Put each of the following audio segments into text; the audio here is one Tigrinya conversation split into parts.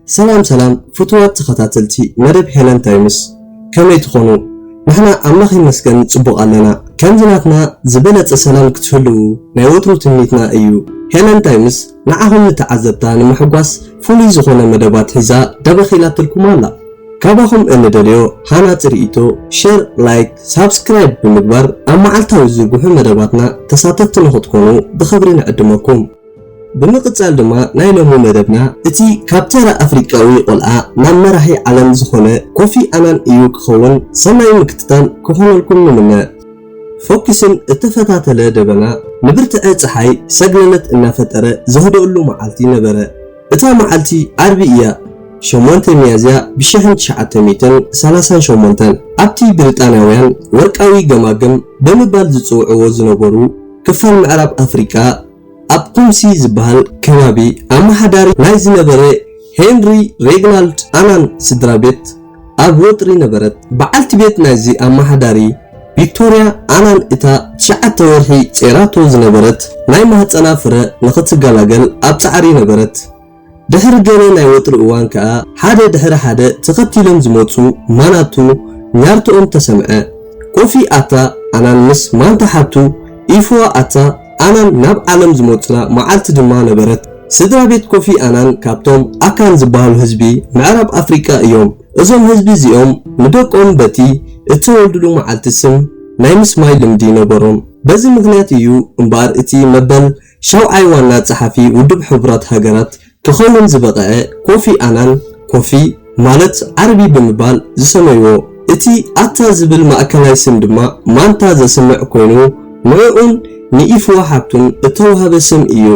ሰላም ሰላም ፍቱዋት ተኸታተልቲ መደብ ሄለን ታይምስ፣ ከመይ ትኾኑ? ንሕና ኣምላኽ ይመስገን ጽቡቕ ኣለና። ከምዚ ናትና ዝበለጸ ሰላም ክትህልዉ ናይ ወትሩ ትምኒትና እዩ። ሄለን ታይምስ ንዓኹም ንተዓዘብታ ንምሕጓስ ፍሉይ ዝኾነ መደባት ሒዛ ደበኽ ኢላትልኩም ኣላ። ካባኹም እንደልዮ ሃናጺ ርእይቶ፣ ሸር፣ ላይክ፣ ሳብስክራይብ ብምግባር ኣብ መዓልታዊ ዝዝርግሑ መደባትና ተሳተፍቲ ንኽትኮኑ ብኽብሪ ንዕድመኩም። ብምቕጻል ድማ ናይ ሎሚ መደብና እቲ ካብ ተራ ኣፍሪቃዊ ቆልዓ ናብ መራሒ ዓለም ዝኾነ ኮፊ ኣናን እዩ ክኸውን። ሰናይ ምክትታል ክኾነልኩም ንምነ። ፎኪስን እተፈታተለ ደበና ንብርትዐ ጸሓይ ሰግለለት እናፈጠረ ዘህደኡሉ መዓልቲ ነበረ። እታ መዓልቲ ዓርቢ እያ፣ ሸሞንተ ሚያዝያ ብሽሕን ትሽዓተ ሚእትን ሰላሳን ሸሞንተን። ኣብቲ ብሪጣንያውያን ወርቃዊ ገማግም ብምባል ዝጽውዕዎ ዝነበሩ ክፋል ምዕራብ ኣፍሪቃ፣ ኣብ ኩምሲ ዝበሃል ከባቢ ኣመሓዳሪ ናይ ዝነበረ ሄንሪ ሬግናልድ ኣናን ስድራ ቤት ኣብ ወጥሪ ነበረት። በዓልቲ ቤት ናይዚ ኣመሓዳሪ ቪክቶርያ ኣናን እታ ትሽዓተ ወርሒ ጼራቶ ዝነበረት ናይ ማህጸና ፍረ ንኽትገላገል ኣብ ጻዕሪ ነበረት። ድሕሪ ገለ ናይ ወጥሪ እዋን ከኣ ሓደ ድሕሪ ሓደ ተኸቲሎም ዝመጹ ማናቱ ኛርትኦም ተሰምዐ። ኮፊ ኣታ ኣናን ምስ ማንታ ሓብቱ ኢፍዋ ኣታ ኣናን ናብ ዓለም ዝመጹላ መዓልቲ ድማ ነበረት። ስድራ ቤት ኮፊ ኣናን ካብቶም ኣካን ዝበሃሉ ህዝቢ ምዕራብ ኣፍሪቃ እዮም። እዞም ህዝቢ እዚኦም ንደቆም በቲ እተወልዱሉ መዓልቲ ስም ናይ ምስማይ ልምዲ ነበሮም። በዚ ምኽንያት እዩ እምበኣር እቲ መበል ሻውዓይ ዋና ጸሓፊ ውድብ ሕቡራት ሃገራት ክኸውን ዝበቕዐ ኮፊ ኣናን፣ ኮፊ ማለት ዓርቢ ብምባል ዝሰመይዎ። እቲ ኣታ ዝብል ማእከላይ ስም ድማ ማንታ ዘስምዕ ኮይኑ፣ ንዕኡን ንኢፍዋ ሓብቱን እተዋህበ ስም እዩ።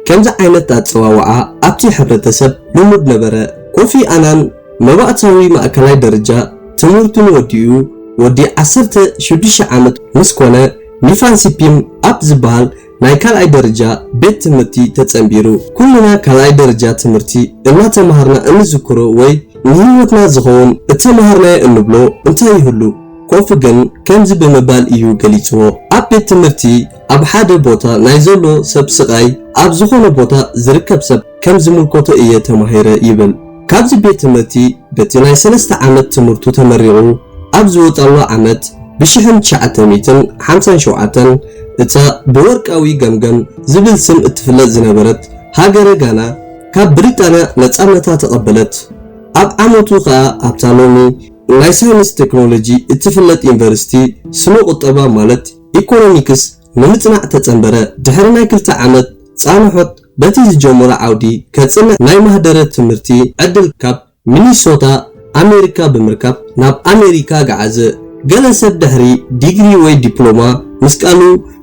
ከምዚ ዓይነት ኣጸዋውዓ ኣብቲ ሕብረተሰብ ልሙድ ነበረ። ኮፊ ኣናን መባእታዊ ማእከላይ ደረጃ ትምህርቱን ወዲኡ፣ ወዲ ዓሰርተ ሽዱሽተ ዓመት ምስ ኮነ፣ ኒፋንሲፒም ኣብ ዝበሃል ናይ ካልኣይ ደረጃ ቤት ትምህርቲ ተጸንቢሩ። ኩልና ካልኣይ ደረጃ ትምህርቲ እናተማሃርና እንዝክሮ ወይ ንህይወትና ዝኸውን እተማሃርናዮ እንብሎ እንታይ ይህሉ? ኮፊ ግን ከምዚ ብምባል እዩ ገሊጽዎ። ኣብ ቤት ትምህርቲ ኣብ ሓደ ቦታ ናይ ዘሎ ሰብ ስቓይ ኣብ ዝኾነ ቦታ ዝርከብ ሰብ ከም ዝምልከቶ እየ ተማሂረ ይብል። ካብዚ ቤት ትምህርቲ በቲ ናይ ሰለስተ ዓመት ትምህርቱ ተመሪቑ ኣብ ዝወጻሉ ዓመት ብሽሕን ትሽዓተ ሚእትን ሓምሳን ሸውዓተን እታ ብወርቃዊ ገምገም ዝብል ስም እትፍለጥ ዝነበረት ሃገረ ጋና ካብ ብሪጣንያ ነጻነታ ተቐበለት። ኣብ ዓመቱ ኸኣ ኣብታ ሎሚ ናይ ሳይንስ ቴክኖሎጂ እትፍለጥ ዩኒቨርሲቲ ስነ ቁጠባ ማለት ኢኮኖሚክስ ንምጽናዕ ተጸንበረ። ድሕሪ ናይ ክልተ ዓመት ጻንሖት በቲ ዝጀመሮ ዓውዲ ከጽንዕ ናይ ማህደረ ትምህርቲ ዕድል ካብ ሚኒሶታ ኣሜሪካ ብምርካብ ናብ ኣሜሪካ ገዓዘ። ገለ ሰብ ድሕሪ ዲግሪ ወይ ዲፕሎማ ምስቃሉ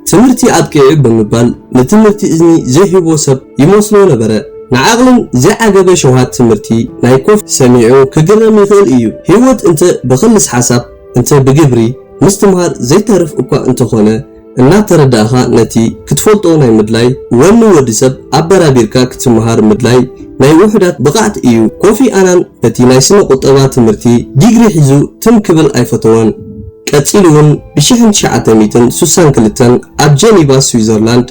ትምህርቲ ኣብቂዑ ብምባል ንትምህርቲ እዝኒ ዘይህቦ ሰብ ይመስሎ ነበረ። ንዓቕልን ዘይዓገበ ሸውሃት ትምህርቲ ናይ ኮፍ ሰሚዑ ክግረም ይኽእል እዩ። ህይወት እንተ ብኽልስ ሓሳብ እንተ ብግብሪ ምስትምሃር ዘይተርፍ እኳ እንተኾነ፣ እናተረዳእኻ ነቲ ክትፈልጦ ናይ ምድላይ ወኒ ወዲ ሰብ ኣበራቢርካ ክትምሃር ምድላይ ናይ ውሑዳት ብቕዓት እዩ። ኮፊ ኣናን በቲ ናይ ስነ ቁጠባ ትምህርቲ ዲግሪ ሒዙ ትም ክብል ኣይፈተወን። ቀጺሉ እውን ብሽሕን ትሽዓተ ሚእትን ሱሳን ክልተን ኣብ ጀኒቫ ስዊዘርላንድ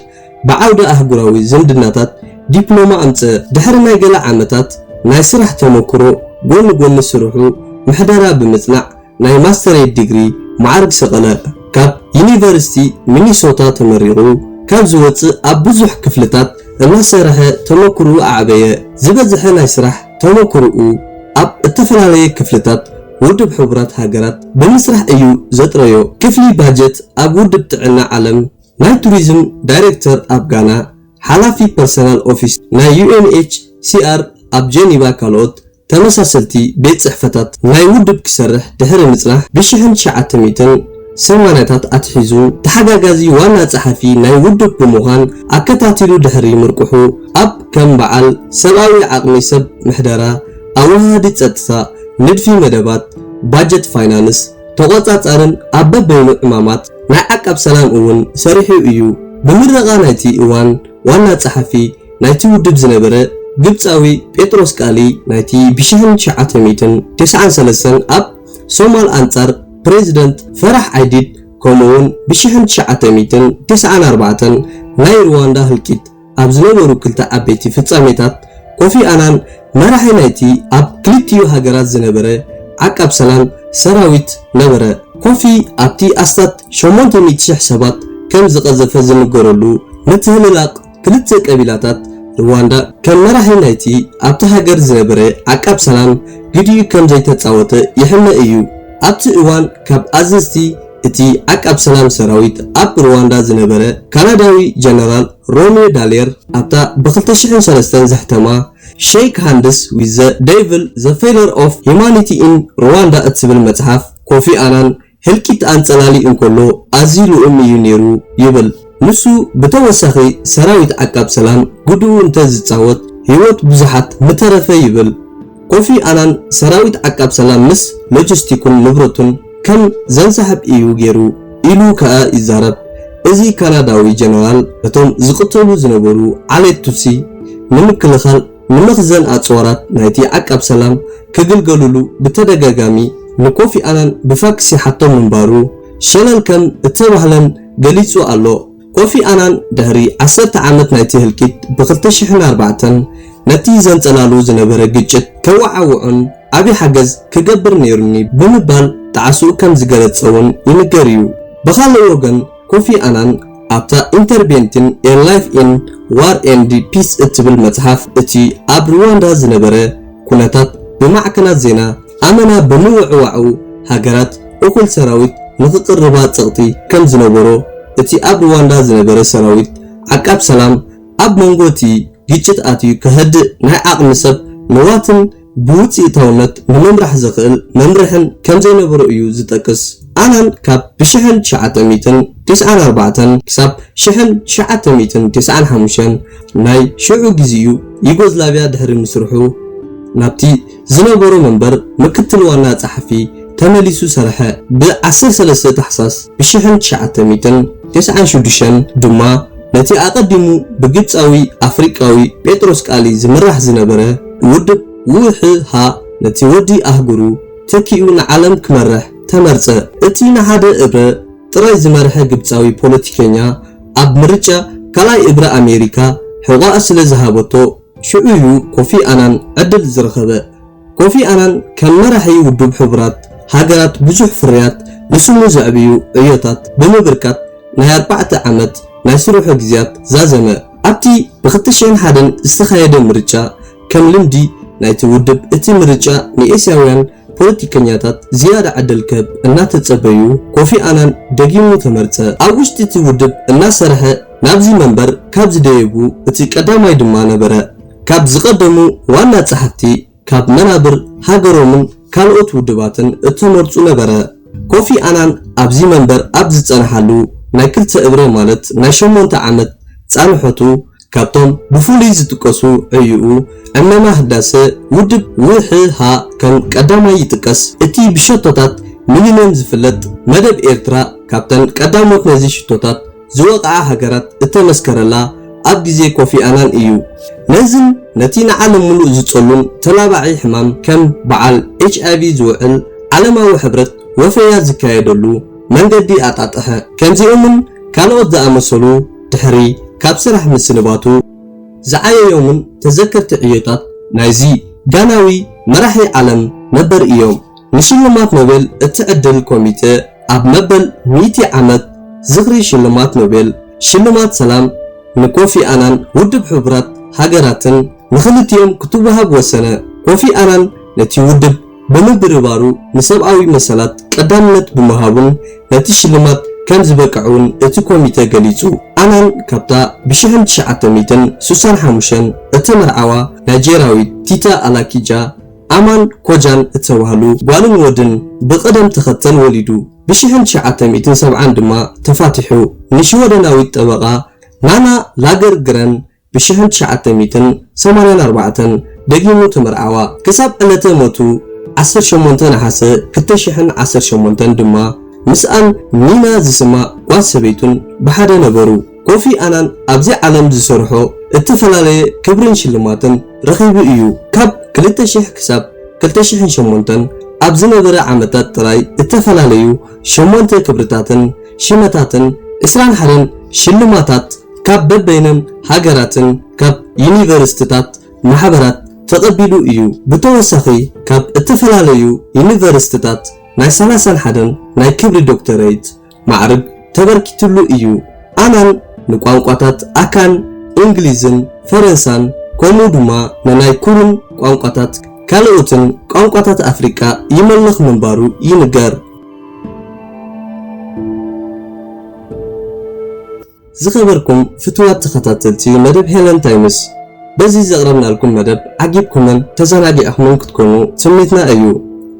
ብዓውዲ ኣህጉራዊ ዝምድናታት ዲፕሎማ ኣምጸ። ድሕሪ ናይ ገለ ዓመታት ናይ ስራሕ ተመክሮ ጎኒ ጎኒ ስርሑ ምሕደራ ብምጽናዕ ናይ ማስተሬት ዲግሪ ማዕርግ ሰቐለ። ካብ ዩኒቨርሲቲ ሚኒሶታ ተመሪቑ ካብ ዝወጽእ ኣብ ብዙሕ ክፍልታት እናሰርሐ ተመክርኡ ኣዕበየ። ዝበዝሐ ናይ ስራሕ ተመክርኡ ኣብ እተፈላለየ ክፍልታት ውድብ ሕቡራት ሃገራት ብምስራሕ እዩ ዘጥረዮ። ክፍሊ ባጀት ኣብ ውድብ ጥዕና ዓለም፣ ናይ ቱሪዝም ዳይሬክተር ኣብ ጋና፣ ሓላፊ ፐርሰናል ኦፊስ ናይ ዩ ኤን ኤች ሲ ኣር ኣብ ጀኒቫ ካልኦት ተመሳሰልቲ ቤት ጽሕፈታት ናይ ውድብ ክሰርሕ ድሕሪ ምጽናሕ፣ ብሽሕን ትሽዓተ ሚእትን ሰማንያታት ኣትሒዙ ተሓጋጋዚ ዋና ጸሓፊ ናይ ውድብ ብምዃን ኣከታቲሉ ድሕሪ ምርቁሑ፣ ኣብ ከም በዓል ሰብኣዊ ዓቕሚ ሰብ ምሕደራ፣ ኣወሃሃዲ ጸጥታ፣ ንድፊ መደባት፣ ባጀት ፋይናንስ፣ ተቖጻጻርን ኣብ በበይኑ ዕማማት ናይ ዓቃብ ሰላም እውን ሰሪሑ እዩ። ብምረቓ ናይቲ እዋን ዋና ጸሓፊ ናይቲ ውድብ ዝነበረ ግብጻዊ ጴጥሮስ ቃሊ ናይቲ ብሽሕን ትሽዓተ ሚእትን ተስዓን ሰለስተን ኣብ ሶማል ኣንጻር ፕሬዚደንት ፈራሕ ዓይዲድ፣ ከምኡውን ብሽሕን ትሽዓተ ሚእትን ተስዓን ኣርባዕተን ናይ ሩዋንዳ ህልቂት ኣብ ዝነበሩ ክልተ ዓበይቲ ፍጻሜታት ኮፊ ኣናን መራሒ ናይቲ ኣብ ክልቲኡ ሃገራት ዝነበረ ዓቃብ ሰላም ሰራዊት ነበረ። ኮፊ ኣብቲ ኣስታት ሸሞንተ ሚእቲ ሽሕ ሰባት ከም ዝቐዘፈ ዝንገረሉ ምትህልላቕ ክልተ ቀቢላታት ሩዋንዳ ከም መራሒ ናይቲ ኣብቲ ሃገር ዝነበረ ዓቃብ ሰላም ግዲኡ ከም ዘይተጻወተ ይሕመ እዩ። ኣብቲ እዋን ካብ ኣዘዝቲ እቲ ዓቃብ ሰላም ሰራዊት ኣብ ሩዋንዳ ዝነበረ ካናዳዊ ጀነራል ሮሚዮ ዳሌር ኣብታ ብ ክልተ ሽሕን ሰለስተን ዘሕተማ Shake Hands with the Devil, The Failure of Humanity in Rwanda እትብል መጽሓፍ ኮፊ ኣናን ህልቂት ኣንጸላሊ እንከሎ ኣዝዩ ልኡም እዩ ነይሩ ይብል። ንሱ ብተወሳኺ ሰራዊት ዓቃብ ሰላም ግድኡ እንተዝጻወት ህይወት ብዙሓት ምተረፈ ይብል። ኮፊ ኣናን ሰራዊት ዓቃብ ሰላም ምስ ሎጂስቲኩን ንብረቱን ከም ዘንሳሕብ እዩ ገይሩ ኢሉ ከኣ ይዛረብ። እዚ ካናዳዊ ጀነራል ነቶም ዝቕተሉ ዝነበሩ ዓሌት ቱትሲ ንምክልኻል ንመኽዘን ኣጽዋራት ናይቲ ዓቃብ ሰላም ክግልገሉሉ ብተደጋጋሚ ንኮፊ ኣናን ብፋክስ ይሓቶ ምንባሩ ሸለል ከም እተባህለን ገሊጹ ኣሎ። ኮፊ ኣናን ድሕሪ ዓሰርተ ዓመት ናይቲ ህልቂት ብ ክልተ ሽሕን ኣርባዕተን ነቲ ዘንጸላሉ ዝነበረ ግጭት ከወዓውዖን ዓቢ ሓገዝ ክገብር ነይሩኒ ብምባል ጣዕስኡ ከም ዝገለጸ እውን ይንገር እዩ። ብኻልእ ወገን ኮፊ ኣናን ኣብታ Interventing a Life in War and Peace እትብል መጽሓፍ እቲ ኣብ ሩዋንዳ ዝነበረ ኩነታት ብማዕከናት ዜና ኣመና ብምውዕዋዑ ሃገራት እኹል ሰራዊት ንኽቕርባ ጸቕጢ ከም ዝነበሮ እቲ ኣብ ሩዋንዳ ዝነበረ ሰራዊት ዓቃብ ሰላም ኣብ መንጎ እቲ ግጭት ኣትዩ ከህድእ ናይ ዓቕሚ ሰብ ንዋትን ብውጽኢታውነት ንምምራሕ ዘኽእል መምርሕን ከም ዘይነበሮ እዩ ዝጠቅስ። ኣናን ካብ ብ ሽሕን ትሽዓተ ሚእትን ተስዓን ኣርባዕተን ክሳብ ሽሕን ትሽዓተ ሚእትን ተስዓን ሓሙሽተን ናይ ሽዑ ግዜኡ ዩጎዝላቭያ ድሕሪ ምስርሑ ናብቲ ዝነበሮ መንበር ምክትል ዋና ጸሓፊ ተመሊሱ ሰርሐ። ብ ዓሰርተ ሰለስተ ታሕሳስ ብ ሽሕን ትሽዓተ ሚእትን ተስዓን ሽዱሽተን ድማ ነቲ ኣቐዲሙ ብግብጻዊ ኣፍሪቃዊ ጴጥሮስ ቃሊ ዝምራሕ ዝነበረ ውድብ ውሕሃ ነቲ ወዲ ኣህጉሩ ተኪኡ ንዓለም ክመርሕ ተመርጸ። እቲ ንሓደ እብረ ጥራይ ዝመርሐ ግብጻዊ ፖለቲከኛ ኣብ ምርጫ ካልኣይ እብረ ኣሜሪካ ሕቖኣ ስለ ዝሃበቶ ሽዑ እዩ ኮፊ ኣናን ዕድል ዝረኸበ። ኮፊ ኣናን ከም መራሒ ውድብ ሕቡራት ሃገራት ብዙሕ ፍርያት ንስሙ ዘዕብዩ ዕዮታት ብምብርካት ናይ ኣርባዕተ ዓመት ናይ ስርሑ ግዜያት ዛዘመ። ኣብቲ ብ ክልተ ሽሕን ሓደን ዝተኻየደ ምርጫ ከም ልምዲ ናይቲ ውድብ እቲ ምርጫ ንኤስያውያን ፖለቲከኛታት ዝያዳ ዕድል ክህብ እናተጸበዩ ኮፊ ኣናን ደጊሙ ተመርጸ። ኣብ ውሽጢ እቲ ውድብ እናሰርሐ ናብዚ መንበር ካብ ዝደየቡ እቲ ቀዳማይ ድማ ነበረ። ካብ ዝቐደሙ ዋና ጸሓፍቲ ካብ መናብር ሃገሮምን ካልኦት ውድባትን እተመርጹ ነበረ። ኮፊ ኣናን ኣብዚ መንበር ኣብ ዝጸንሓሉ ናይ ክልተ እብረ ማለት ናይ ሸሞንተ ዓመት ጻንሖቱ ካብቶም ብፍሉይ ዝጥቀሱ ዕዩኡ ዕመማ ህዳሰ ውድብ ውሕሃ ከም ቀዳማይ ይጥቀስ። እቲ ብሸቶታት ሚሊንየም ዝፍለጥ መደብ ኤርትራ ካብተን ቀዳሞት ነዚ ሽቶታት ዝወቕዓ ሃገራት እተመስከረላ ኣብ ግዜ ኮፊ ኣናን እዩ። ነዝን ነቲ ንዓለም ምሉእ ዝጸሉን ተላባዒ ሕማም ከም በዓል ኤች ኣይ ቪ ዝውዕል ዓለማዊ ሕብረት ወፈያ ዝካየደሉ መንገዲ ኣጣጥሐ። ከምዚኦምን ካልኦት ዝኣመሰሉ ድሕሪ ካብ ስራሕ ምስንባቱ ዝዓየዮምን ተዘከርቲ ዕዮታት ናይዚ ጋናዊ መራሒ ዓለም ነበር እዮም። ንሽልማት ኖቤል እትዕድል ኮሚተ ኣብ መበል ሚእቲ ዓመት ዝኽሪ ሽልማት ኖቤል ሽልማት ሰላም ንኮፊ ኣናን ውድብ ሕቡራት ሃገራትን ንኽልቲኦም ክትወሃብ ወሰነ። ኮፊ ኣናን ነቲ ውድብ ብምብርባሩ ንሰብኣዊ መሰላት ቀዳምነት ብምሃቡን ነቲ ሽልማት ከም ዝበቅዕውን እቲ ኮሚተ ገሊጹ። ኣናን ካብታ ብ ሽሕን ትሽዓተ ሚእትን ስሳን ሓሙሽተን እተመርዓዋ ናይጄርያዊት ቲታ ኣላኪጃ ኣማን ኮጃን እተባህሉ ጓልን ወድን ብቐደም ተኸተል ወሊዱ። ብ ሽሕን ትሽዓተ ሚእትን ሰብዓን ድማ ተፋቲሑ። ንሽወደናዊት ጠበቓ ናና ላገርግረን ብ ሽሕን ትሽዓተ ሚእትን ሰማንያን ኣርባዕተን ደጊሙ ተመርዓዋ። ክሳብ ዕለተ ሞቱ ዓሰርተ ሸሞንተ ነሓሰ ክልተ ሽሕን ዓሰርተ ሸሞንተን ድማ ምስኣን ኒና ዝስማ ጓል ሰበይቱን ብሓደ ነበሩ። ኮፊ ኣናን ኣብዚ ዓለም ዝሰርሖ እተፈላለየ ክብርን ሽልማትን ረኺቡ እዩ። ካብ ክልተ ሽሕ ክሳብ ክልተ ሽሕን ሸሞንተን ኣብ ዝነበረ ዓመታት ጥራይ እተፈላለዩ ሸሞንተ ክብርታትን ሽመታትን ዕስራን ሓደን ሽልማታት ካብ በበይነን ሃገራትን ካብ ዩኒቨርስትታት ማሕበራት ተቐቢሉ እዩ። ብተወሳኺ ካብ እተፈላለዩ ዩኒቨርሲቲታት ናይ ሰላሳን ሓደን ናይ ክብሪ ዶክተረይት ማዕርግ ተበርኪትሉ እዩ። ኣናን ንቋንቋታት ኣካን፣ እንግሊዝን ፈረንሳን ከምኡ ድማ ንናይ ኩርን ቋንቋታት ካልኦትን ቋንቋታት ኣፍሪቃ ይመልኽ ምንባሩ ይንገር። ዝኸበርኩም ፍትዋት ተኸታተልቲ መደብ ሄለን ታይምስ፣ በዚ ዘቕረብናልኩም መደብ ዓጊብኩምን ተዘናጊዕኹምን ክትኮኑ ትምኒትና እዩ።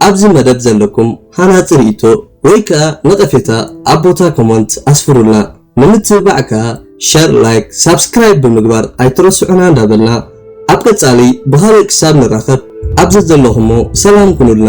ኣብዚ መደብ ዘለኩም ሃናጺ ርእይቶ ወይ ከኣ ነቐፌታ ኣብ ቦታ ኮመንት ኣስፍሩልና። ንምትብባዕ ከኣ ሸር፣ ላይክ፣ ሳብስክራይብ ብምግባር ኣይትረስዑና እንዳበልና ኣብ ቀጻሊ ብኻልእ ክሳብ ንራኸብ ኣብ ዘዘለኹሞ ሰላም ኩኑልና።